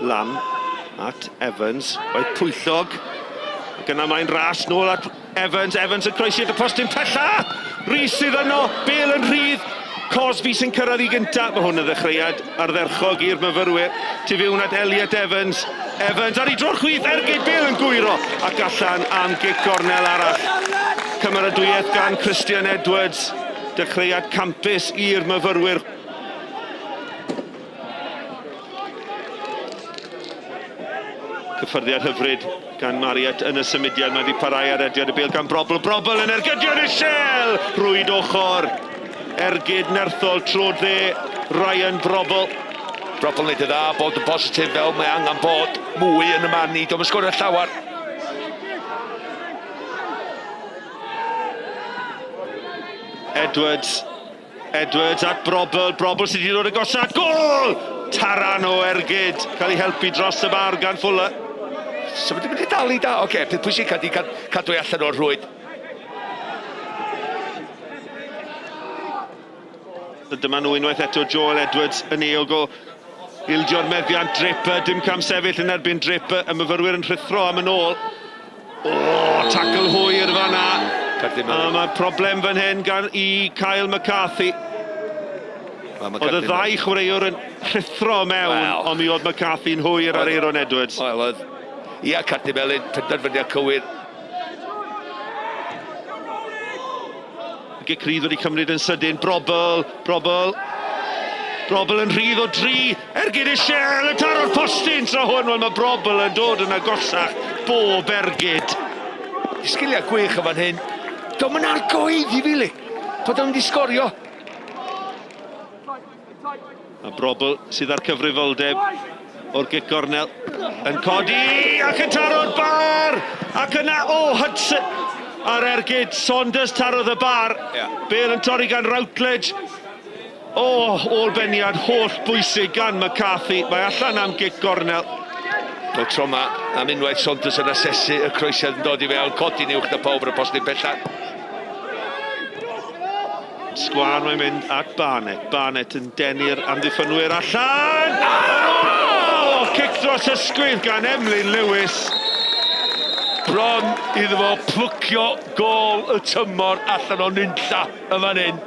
Lam at Evans. Waith pwyllog. Ac yna mae'n ras nôl at Evans. Evans yn croesi at y postyn pella! Rees sydd yno. Bale yn rhydd. Cosby sy'n cyrraedd i gynta. Mae hwn yn ddechreuad ardderchog i'r myfyrwyr. Tu fewn at Elliot Evans. Evans ar ei dro'r chwith, ergyd Bale yn gwyro ac allan am gic gornel arall. Cymeradwyaeth gan Christian Edwards. Dechreuad campus i'r myfyrwyr. Cyffyrddiad hyfryd gan Marriott yn y symudiad. Mae wedi parhau ar rediad y bêl gan Brobl. Brobl yn ergydio'n isel! Rwyd ochr. Ergyd nerthol tro dde Ryan Brobl. Brobl wneud y dda, bod yn bositif fel mae angen bod mwy yn y man ni. Dwi'n sgorio llawer. Edwards Edwards at Brobl, Brobl sydd wedi dod agosach, gôl! Taran o ergyd, cael ei helpu dros y bar gan Fuller. So wedi mynd i dal i da, oce, okay, peth pwysig ydy cadw ei allan o'r rhwyd. Dyma nhw unwaith eto, Joel Edwards yn euog o ildio'r meddiant. Draper, dim cam sefyll yn erbyn Draper, y myfyrwyr yn rhuthro am yn ôl. O, tacl hwyr fan'na. A mae problem fan hyn gan i Kyle McCarthy. Oedd y ddau chwaraewr yn rhuthro mewn, well, ond mi oedd McCarthy'n hwyr ar Aeron Edwards. Wel, oedd. Ia, Cardi Melyn, penderfyniad cywir. Gic rydd wedi cymryd yn sydyn. Brobl, Brobl. Brobl yn rhydd o dri. Ergyd Ishel yn taro'r postyn tro hwn. Wel, mae Brobl yn dod yn agosach bob ergyd. Sgiliau gwych yn fan hyn. Dom yn argoeddi, fili. Bod o'n mynd i sgorio. A Brobl sydd â'r cyfrifoldeb o'r gic gornel yn codi ac yn taro'r bar! Ac yna, o, oh, Hudson ar ergyd, Saunders tarodd y bar. Yeah. Bale yn torri gan Routledge. O, oh, ôl-beniad holl bwysig gan McCarthy. Mae allan am gic gornel. Wel, tro yma, am unwaith Saunders yn asesu y croesiad yn dod i fewn, codi'n uwch na pawb ar y postyn pella. Sgwâr mae'n mynd at Barnett. Barnett yn denu'r amddiffynwyr allan! Oh! Cic dros ysgwydd gan Emlyn Lewis. Bron iddo fo plwcio gôl y tymor allan o nunlla yn fan hyn.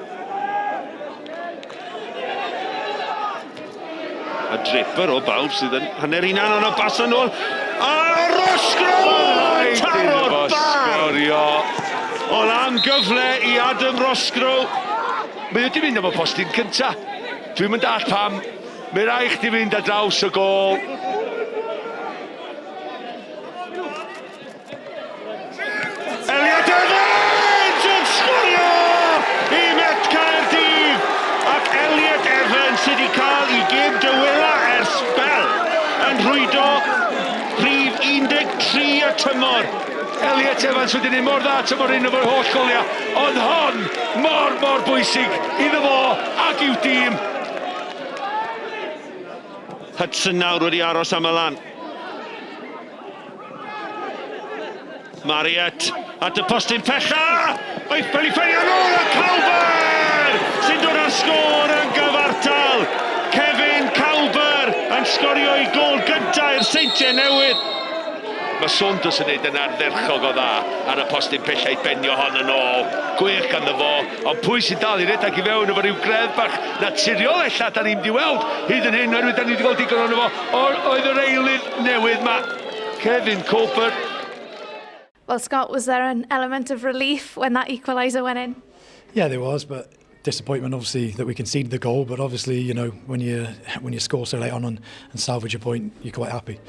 A Draper o bawb sydd yn hanner hunan ond y bas yn ôl. A Roscrow! Taro'r bar! Sgorio. Ond am gyfle i Adam Roscrow. Mae wedi mynd am y postyn cynta. Dwi'm yn dallt pam. Mae rai chdi fynd ar draws y gôl. Elliot Evans yn sgorio i Met Caerdydd ac Elliot Evans sydd wedi cael ei gêm dywela ers sbel yn rhwydo rhif 13 y tymor. Elliot Evans wedi gwneud mor dda tymor hyn efo'r holl goliau, ond hon mor, mor bwysig iddo fo ac i'w dîm. Hudson nawr wedi aros am y lan. Marriott at y postyn pella! Mae fel i ffeindio nôl a Cowber sy'n dod â'r sgôr yn gyfartal. Kevin Cowber yn sgorio ei gôl gyntaf i'r Seintiau Newydd. Mae Saunders yn neud yn ardderchog o dda ar y postyn pella i benio hon yn ôl. Gwych ganddo fo, ond pwy sy'n dal i redeg i fewn efo rhyw greddf bach naturiol ella da ni'm di weld hyd yn hyn oherwydd da ni wedi gweld digon ohono fo o'r oedd yr eilydd newydd ma. Kevin Cooper. Well, Scott, was there an element of relief when that equaliser went in? Yeah, there was, but disappointment obviously that we conceded the goal, but obviously, you know, when you when you score so late on and, and salvage a point, you're quite happy.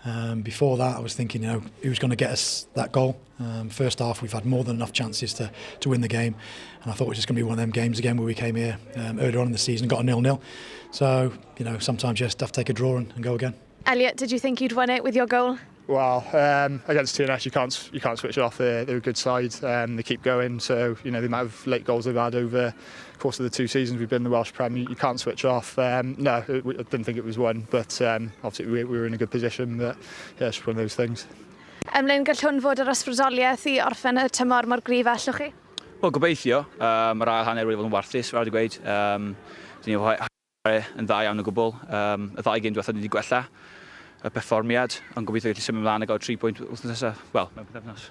Um, before that, I was thinking, you know, who's going to get us that goal? Um, first half, we've had more than enough chances to, to win the game, and I thought it was just going to be one of them games again where we came here um, earlier on in the season, got a nil-nil. So, you know, sometimes you just have to take a draw and, and go again. Elliot, did you think you'd won it with your goal? Well, um, against TNS, you can't you can't switch it off. They're, they're a good side. Um, they keep going. So you know the amount of late goals they've had over the course of the two seasons we've been in the Welsh Prem, you, you can't switch off. Um, no, I didn't think it was won, but um, obviously we, we were in a good position. But yeah, it's just one of those things. Emlyn, gall hwn fod yr ysbrydoliaeth i orffen y tymor mor gryf allwch chi? Wel, gobeithio. Um, mae'r ail hanner wedi bod yn warthus, rhaid i gweud. Um, dyn ni Yn dda iawn o gwbl. Y ddau gêm diwethaf ni wedi gwella y perfformiad, ond gobeithio gallu symud ymlaen a gael 3 pwynt wythnos nesaf. Wel, mewn pythefnos.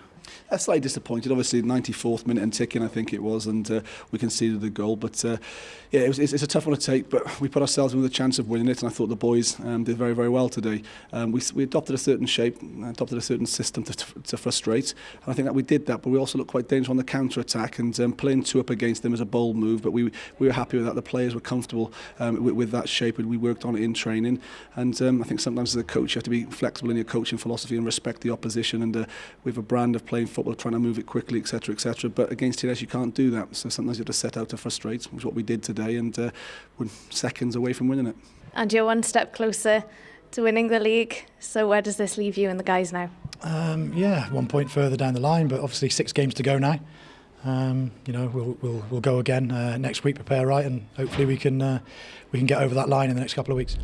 Slightly disappointed, obviously. 94th minute and ticking, I think it was, and we conceded the goal. But yeah, it's a tough one to take, but we put ourselves in with a chance of winning it, and I thought the boys did very, very well today. We adopted a certain shape, adopted a certain system to frustrate, and I think that we did that, but we also looked quite dangerous on the counter-attack, and playing two up against them is a bold move, but we were happy with that. The players were comfortable with that shape, and we worked on it in training, and I think sometimes as a coach you have to be flexible in your coaching philosophy and respect the opposition, and we have a brand of playing football, trying to move it quickly, etc., etc. But against TNS you can't do that. So sometimes you have to set out to frustrate, which is what we did today, and we're seconds away from winning it. And you're one step closer to winning the league. So where does this leave you and the guys now? Yeah, 1 point further down the line, but obviously six games to go now. We'll go again next week, prepare right, and hopefully we can get over that line in the next couple of weeks.